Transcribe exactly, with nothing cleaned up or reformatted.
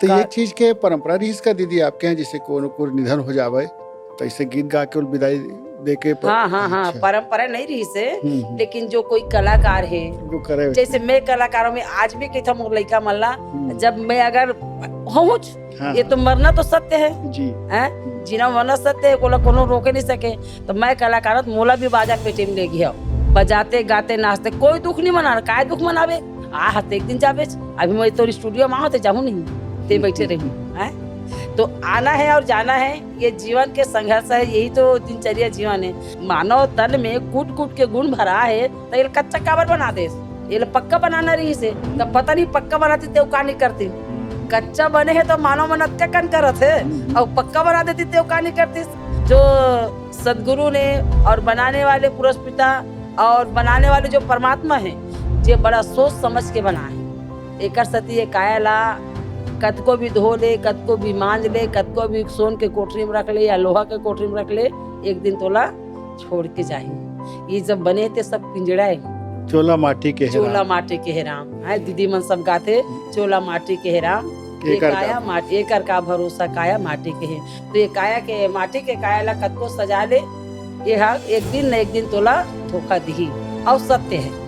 तो ये चीज के परंपरा रहिस का दीदी आपके यहाँ, जैसे कोनो कोई निधन हो जावे तो ऐसे गीत गा के विदाई दे के पर-, हाँ हाँ हाँ, अच्छा। परंपरा नहीं रहिस हे, हम्म, हम्म। लेकिन जो कोई कलाकार हे, वो करे। जैसे मैं कलाकारों में आज भी कहता हूँ लड़का मन ला, हम्म। जब मैं अगर हूँ, हाँ, ये हाँ। तो मरना तो सत्य है, जी। हैं? जीना मरना सत्य है, कोला कोनो रोके नहीं सके। तो मैं कलाकार हूँ, मोला भी बाजा पेटी में ले गया, बजाते गाते नाचते, कोई दुख नहीं मना, काय दुख मनावे? आ हते एक दिन जाबे, अभी मैं तोर स्टूडियो में आते जाहूँ नहीं, ते बैठे रही, हैं? तो आना है और जाना है, ये जीवन के संघर्ष है, यही तो दिनचर्या जीवन है। मानव तन में कूट कूट के गुण भरा है, तो ये कच्चा काबर बना देस? ये पक्का बनाना रहिस हे, तो पता नहीं पक्का बनाती ते का नहीं करती। कच्चा बने है तो मानव मन अतका कन करत है, और पक्का बना देती ते का नहीं करती। जो सदगुरु ने और बनाने वाले पुरुष पिता और बनाने वाले जो परमात्मा है, जे बड़ा सोच समझ के बना है। एकर सती ये काया ला कतको भी धो ले, कतको भी मांज ले, कतको भी सोन के कोठरी में रख ले या लोहा के कोठरी में रख ले, एक दिन तोला छोड़ के जाही। ये जब बने ते सब पिंजड़ा है, चोला माटी के हे चोला राम। माटी के हे राम। है दीदी मन सब गाथे, चोला माटी के हे राम। ये एकर का काया माटी, एकर का भरोसा, काया माटी के हे। तो ये काया के, माटी के काया ला कतको सजा ले, ये हा एक दिन न एक दिन तोला धोखा दिही। और सत्य है।